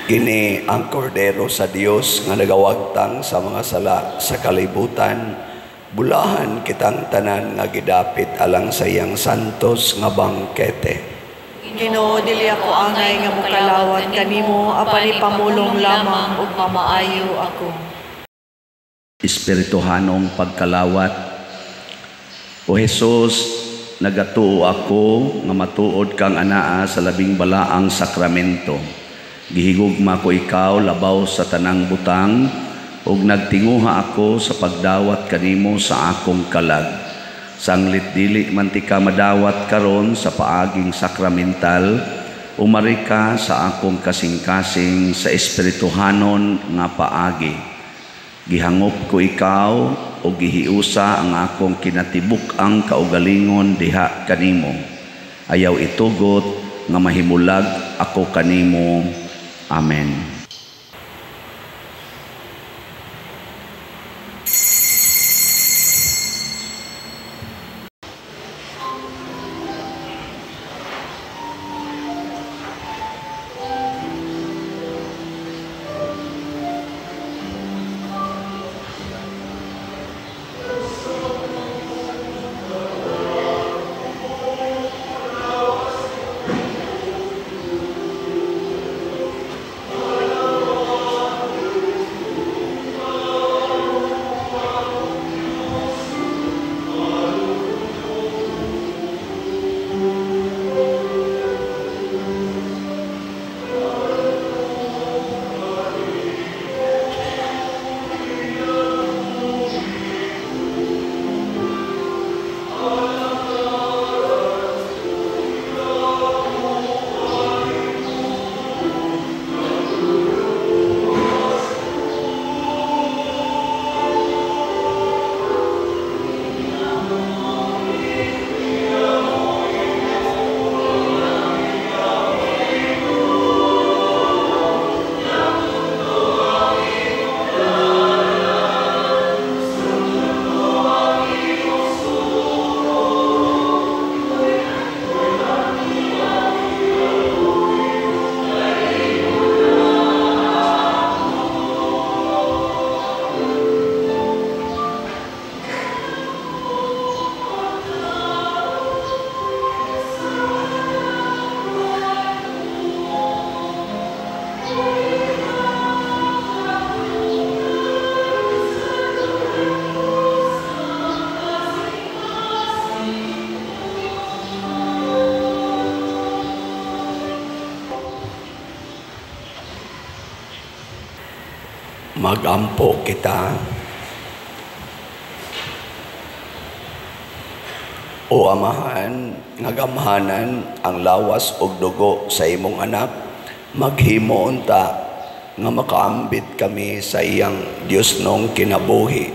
Kini ang kordero sa Dios nga nagawagtang sa mga sala sa kalibutan. Bulahan kitang tanan nga gidapit alang sa iyang santos nga bangkete. Ginoo, dili ako angay nga mokalawat kanimo, apan ipamulong lamang ug mamaayo ako. Espirituhanong pagkalawat. O Jesus, nagatuo ako nga matuod kang anaa sa labing balaang sakramento. Gihigugma ko ikaw labaw sa tanang butang, ug nagtinguha ako sa pagdawat kanimo sa akong kalag. Sanglit dili man ti ka madawat karon sa paaging sakramental, umari ka sa akong kasing-kasing sa espirituhanon nga paagi. Gihangop ko ikaw ug gihiusa ang akong kinatibuk-ang kaugalingon diha kanimo. Ayaw itugot nga mahimulag ako kanimo. Amen. Magampo kita. O Amahan, nga gamhanan ang lawas ug dugo sa imong anak, maghimo unta nga makaambit kami sa iyang Dios nong kinabuhi.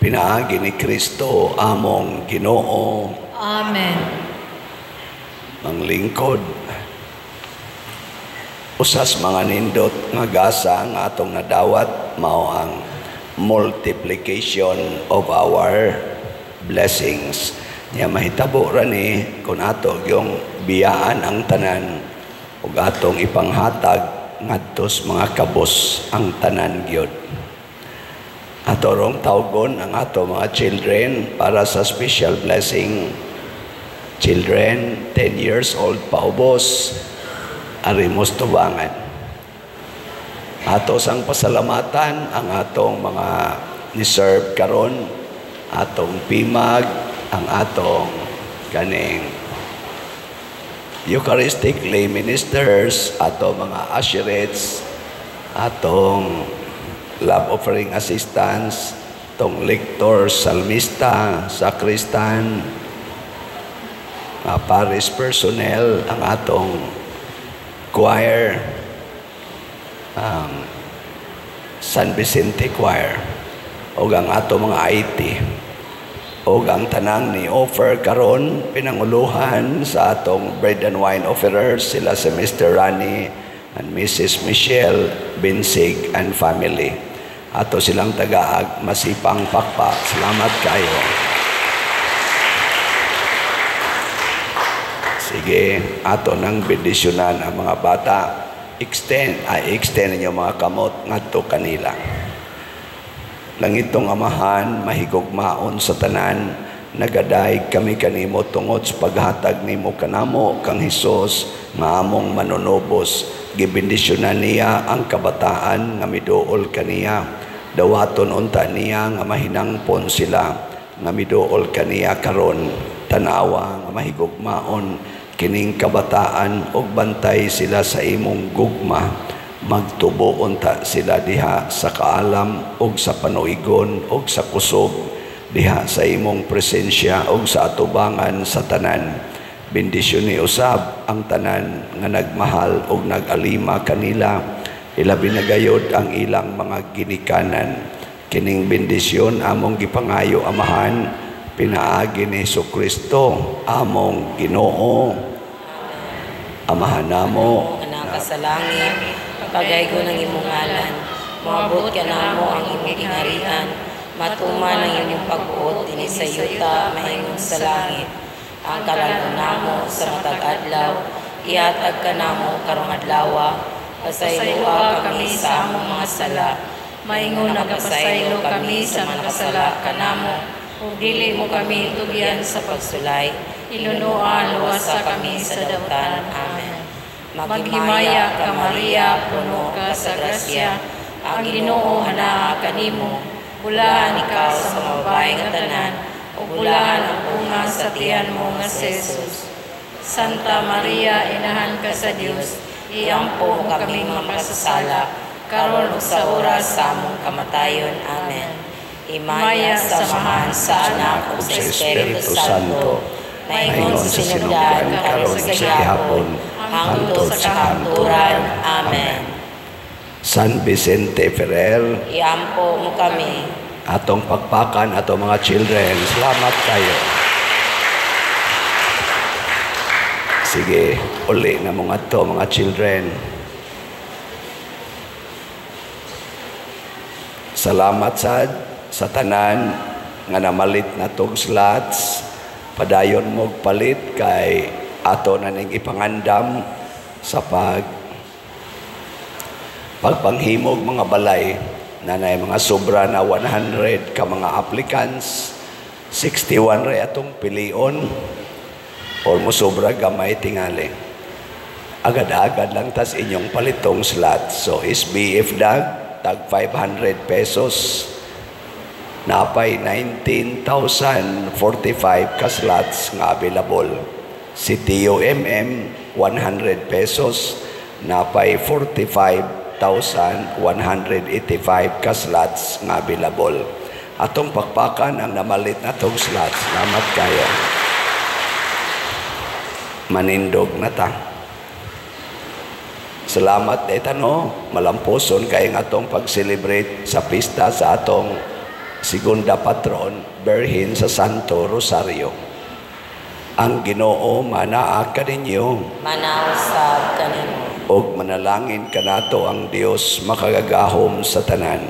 Pinaagi ni Kristo among Ginoo. Amen. Manglingkod, usas mga nindot nga gasa nga atong nadawat mao ang multiplication of our blessings. Nya mahitabo ra ni kung ato yung biyaan ang tanan ug atong ipanghatag ngadto sa mga kabos ang tanan gyud. Ato rong tawgon ang ato mga children para sa special blessing. Children 10 years old paubos, arimos tubangan. Ato sang pasalamatan ang atong mga ni-serve karon, atong pimag, ang atong kaning Eucharistic lay ministers, ato mga usherettes, atong love offering assistants, tong lector, salmista, sacristan, parish personnel, ang atong choir, ang San Vicente Choir, o ang ato mga IT, o ang tanang ni offer karon pinanguluhan sa atong bread and wine offerers, sila si Mr. Rani and Mrs. Michelle Binsig and family. Ato silang tagaag masipang pakpak. Salamat kayo. Sige, ato nang bendisyonan ang mga bata. Extend ninyo mga kamot ngadto kanila. Langitong Amahan, mahigugmaon sa tanan, nagadayeg kami kanimo tungod sa paghatag nimo kanamo kang Hesus nga among manunubos. Gibendisyonan niya ang kabataan nga miduol kaniya. Dawaton unta niya nga mahinangpon sila nga miduol kaniya karon. Tanawa nga mahigugmaon kining kabataan ug bantay sila sa imong gugma. Magtubo unta sila diha sa kaalam ug sa panuigon ug sa kusog diha sa imong presensya ug sa atubangan sa tanan. Bendisyon ni usab ang tanan nga nagmahal ug nagalima kanila, ilabi na gayod ang ilang mga ginikanan. Kining bendisyon among gipangayo, Amahan, pinaagi ni Hesukristo among Ginoo. Amahan namo nga sa langit, pagaygon ang imong ngalan, moabot kanamo ang imong gingharian, matuman ang imong pagbuot dinhi sa yuta mahimong sa langit. Ang kalan-on namo sa matag adlaw, ihatag kanamo karong adlawa, pasayloa kami sa among mga sala, maingon nagapasaylo kami sa mga kasala kanamo, ug dili mo kami tugyan sa pagsulay, ilunuan luwasa kami sa dautan. Amen. Maghimaya ka Maria, puno ka sa grasya, ang Ginoo hanaa kanimo, bulaan ikaw sa mga babae nga tanan, ug bulaan ang bunga sa tiyan mo nga si Jesus. Santa Maria, inahan ka sa Dios, iampo mo kaming mga makasasala, karon ug sa oras sa among kamatayon. Amen. Himaya sa Amahan, sa Anak ug sa Espiritu Santo, maingon sa sinugdan karon sa gihapon, hangtod sa kahangturan. Amen. San Vicente Ferrer, iampo mo kami. Atong pagpakan atong mga children. Salamat kayo. Sige, uli na mga to mga children. Salamat sad sa tanan nga namalit na tog slots. Padayon mo palit kay ato na ning ipangandam sa pagpanghimog mga balay. Nanay mga sobra na 100 ka mga applicants, 61 ray atong pilion or mosobra gamay tingali. Agad-agad lang tas inyong palitong slot. So SBF dag tag 500 pesos, napay 19,045 ka slots nga available. Si TUMM 100 pesos, napay 45 5,185 ka slots nga available. Atong pakpakan ang namalit natong slots. Salamat kayo. Manindog na ta. Salamat no, malampuson kay ang atong pag-celebrate sa pista sa atong segunda patron, Birhen sa Santo Rosario. Ang Ginoo manaa kaninyo. Manausab kanimo. Og manalangin kanato ang Dios makagagahom sa tanan,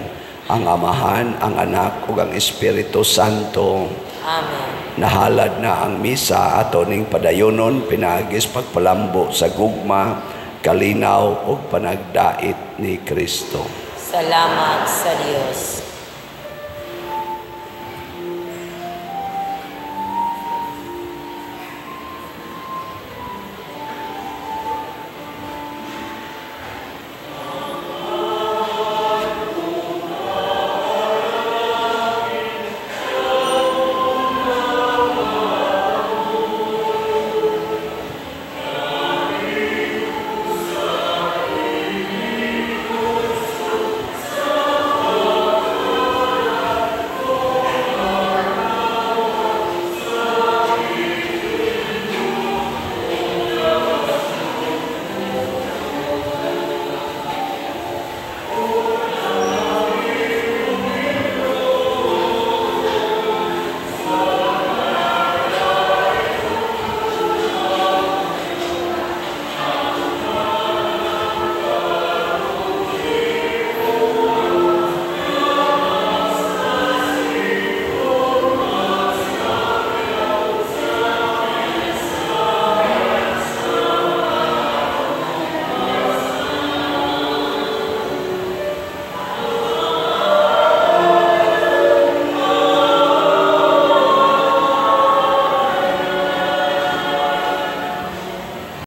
ang Amahan, ang Anak ug ang Espiritu Santo. Amen. Nahalad na ang misa, ato ning padayonon pinaagis pagpalambo sa gugma, kalinaw ug panagdait ni Kristo. Salamat sa Dios.